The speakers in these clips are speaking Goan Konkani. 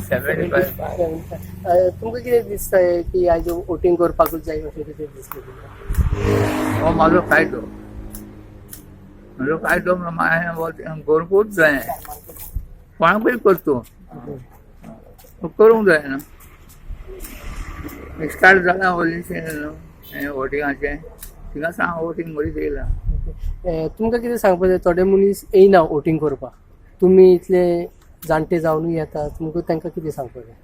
75. तुमकां कितें दिसता की आयज वोटींग करपाकूच जाय अशें कितें दिसलें तुमकां? हो म्हाजो कायदो, म्हजो कायदो म्हणून हांवें करूंकूच जाय. कोणाकूय करतो, करूंक जाय न्हू. स्टार्ट जाला व्हडलेशें हें वोटिंगाचें, थिंगा सावन वोटींग मदींच येयलां. तुमकां कितें सांगपाक जाय? थोडे मनीस येयना वोटींग करपाक, तुमी इतले जाणटे जावनूय येता, तुमकां तांकां कितें सांगपाक जाय?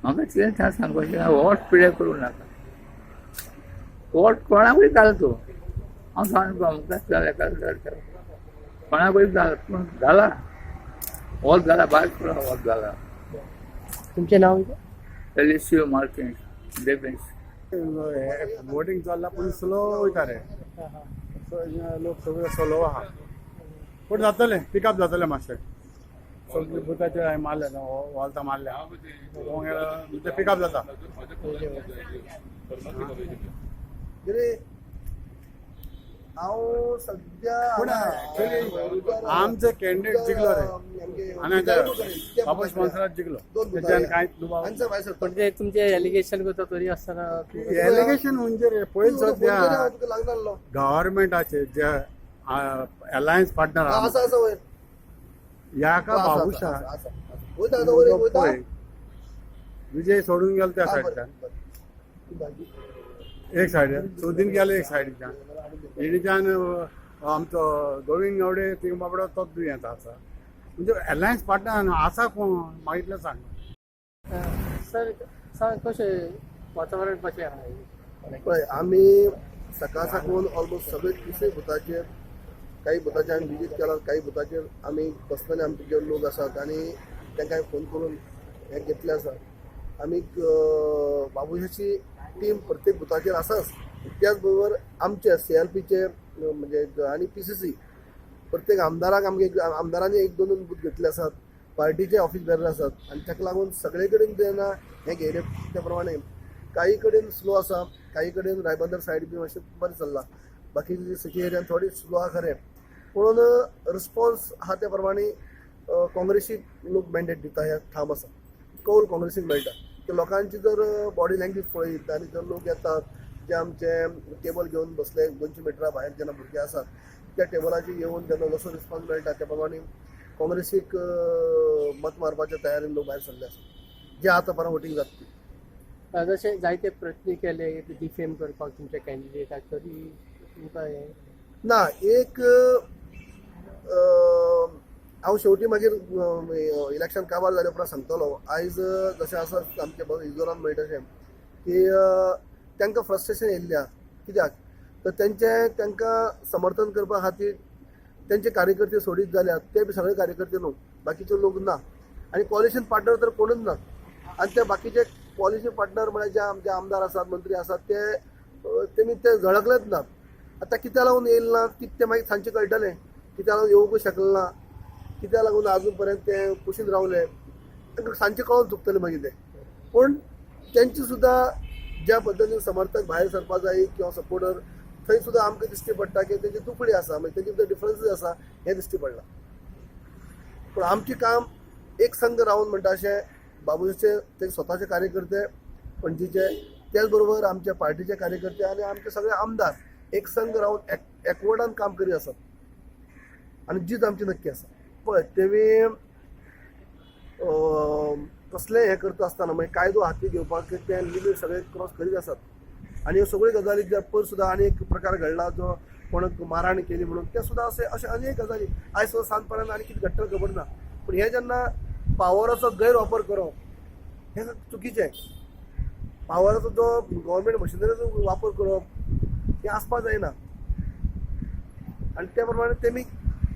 म्हाका इतलें सांगपाचें, वोट पिड्यार करूं नाका. वोट कोणाकूय घाल तूं, हांव सांगू अमकांच घाल, एकाच घाल, कोणाकूय घाल, पूण घाला वोत, घाला भायर करा, वोत घाला. तुमचें नांव कितें? एलिसियो मार्टिन्स डेबीस. वोटींग चल्ला पूण स्लो वयता रे. लोक सगळे स्लो आहा, पूण जातलें, पिकअप जातलें मातशें. सगळे बुथाचेर हांवें मारले, वॉल्तां मारल्या पळोवंक गेल्यार ते पिकअप जाता. कितें हांव सद्या पूण एक्चुअली आमचे कॅन्डिडेट जिखलो रे आनी बाबूश मोन्सेरात जिखलो, तेच्यान कांयच दुबाव. पण ते तुमचे एलिगेशन करता तरी आसतना तुमकां- एलिगेशन म्हणजे रे, पयलीं सद्या लागनासलो. गव्हर्मेंटाचे जे अलायन्स पार्टनर आसा आसा वयर ह्या का आसा, बाबूशा आसा, आसा, आसा. वयता आतां वयर वयता. पळय विजय सोडून गेलो त्या हा, बरें, सायडच्यान. बरें. भाजी. एक सायडीन सुदीन गेले, एक सायडीच्यान हेणीच्यान आमचो गोविंद गावडे थिंगा बाबडो तोच दुयेंत आसा. म्हणजे अलायन्स पार्टनर आसा कोण, म्हाका इतलें सांग. सर, सांग, कशें वातावरण कशें आहा? पळय, आमी सकाळ साकून ऑलमोस्ट सगळे तिसरे बुथाचेर, काही बुथाचेर आमी विजीट केला, काही बुथाचेर आमी पर्सनली आमचे जे लोक आसात आनी तांकां फोन करून हें घेतलें आसा. आमी बाबुशाची टीम प्रत्येक बुथाचेर आसाच, त्याच बरोबर आमचे सीआरपीचे म्हणजे आनी पीसीसी प्रत्येक आमदाराक आमगे आमदारांनी एक दोन दोन बूथ घेतले आसात, पार्टीचे ऑफिस बेरर आसात आनी ताका लागून सगळे कडेन जेन्ना हें घेयलें त्या प्रमाणे काही कडेन स्लो आसा, काही कडेन रायबंदर सायड बी मातशें बरें चल्लां, बाकी सिटी एरियान थोडी स्लो आहा खरें, पूण रिस्पॉन्स आहा त्या प्रमाणे काँग्रेसीक लोक मॅन्डेट दिता हें ठाम आसा. कौल काँग्रेसीक मेळटा की लोकांची जर बॉडी लँग्वेज पळयत आनी जर लोक येतात जे आमचे टेबल घेवन बसले 200 मिटरा भायर जेन्ना भुरगे आसात त्या टेबलाचेर येवन जेन्ना जसो रिस्पॉन्स मेळटा त्या प्रमाणे काँग्रेसीक मत मारपाच्या तयारेन लोक भायर सरले आसात, जे आतां पर्यंत वोटींग जाता ती. जशे जायते प्रयत्न केले डिफेम करपाक तुमच्या कॅन्डिडेटाक, तरी तुमकां हें ना एक हांव शेवटी मागीर इलेक्शन काबार जाले उपरांत सांगतलो. आयज जशें आसा आमचे इजोरान म्हणटा तशें की तांकां फ्रस्ट्रेशन येयल्लें आहा, कित्याक तर तेंचे तांकां समर्थन करपा खातीर तेंचे कार्यकर्ते सोडीत जाल्यार ते बी सगळे कार्यकर्ते न्हू, बाकीचे लोक ना आनी कॉलिशन पार्टनर तर कोणूच ना. आनी ते बाकीचे कॉलिशन पार्टनर म्हळ्यार जे आमचे आमदार आसात, मंत्री आसात, ते तेमी ते झळकलेच ना. आतां कित्या लागून येयले ना, कितें तें मागीर सांजचें कळटलें, कित्या लागून येवंकूच शकले ना, कित्या लागून आजून पर्यंत ते कुशीन रावले, तांकां सांजचें कळोन चुकतलें मागीर तें. पूण तेंचे सुद्दां ज्या पद्दतीन समर्थक भायर सरपा जाय किंवा सपोर्टर, थंय सुद्दां आमकां दिश्टी पडटा की तेंची दुखडी आसा, म्हणजे तेंचे भितर डिफरन्सीस आसा हें दिश्टी पडलां. पूण आमचें काम एक संघ रावन म्हणटा अशें बाबूचे ते स्वताचे कार्यकर्ते पणजीचे, त्याच बरोबर आमच्या पार्टीचे कार्यकर्ते आनी आमचे सगळे आमदार एक संघ रावन एक एकवटान काम करीत आसात आनी जीत आमची नक्की आसा. पळय, तेमी कसलें हें करता आसतना मागीर कायदो हाती घेवपाक ते लिमीट सगळे क्रॉस करीत आसात आनी ह्यो सगळ्यो गजाली ज्या पयर सुद्दां आनी एक प्रकार घडला जो कोणाक मारहाण केली म्हणून, ते सुद्दां अशें अशें अनेक गजाली आयज सुद्दां सांजपर्यंत आनी कितें घडटलें खबर ना. पूण हें जेन्ना पावराचो गैरवापर करप हें चुकीचें. पावराचो जो गव्हर्मेंट मशिनरीचो वापर करप हें आसपा जायना आनी त्या प्रमाणे तेमी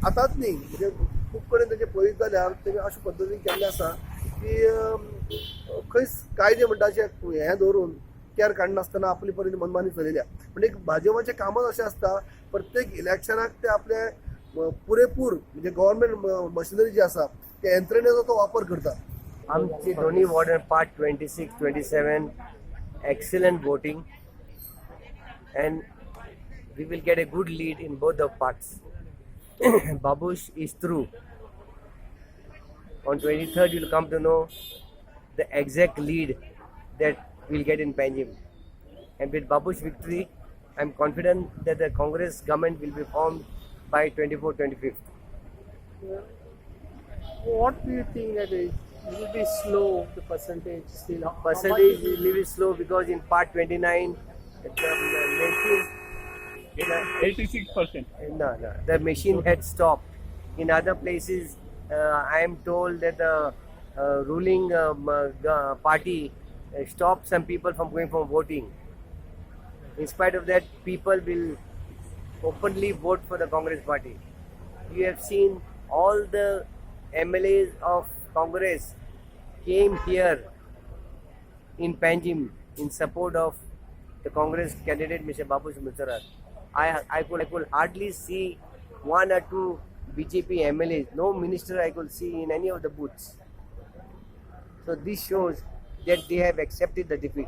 आतांच न्ही, म्हणजे खूब कडेन तेजें पळयत जाल्यार तेमी अशे पद्दतीन केल्लें आसा की खंयच कायदे म्हणटा अशें हें दवरून केर काडनासतना आपली पर्यंत मनमानी चलयल्या. म्हणजे एक भाजपाचें कामच अशें आसता, प्रत्येक इलेक्शनाक ते आपले पुरेपूर म्हणजे गव्हर्मेंट मशिनरी जी आसा त्या यंत्रणेचो तो वापर करता. आमचे दोन्ही ward part 26, 27, excellent voting and we will get a good lead in both the parts. Babush is through. On 23rd, you'll come to know. the exact lead that we'll get in Panjim. And with Babu's victory, I'm confident that the Congress government will be formed by 24 25th. What do you think that is will be slow the percentage still? How much Percentage is it? will be slow because in part 29, the machine, 86%. no, the machine had stopped. In other places, I am told that the ruling party stopped some people from going for voting. In spite of that, people will openly vote for the Congress party. You have seen all the MLAs of Congress came here in Panjim in support of the Congress candidate Mr. Babu Monserrate. I could hardly see one or two BJP MLAs, no minister I could see in any of the booths. So this shows that they have accepted the defeat.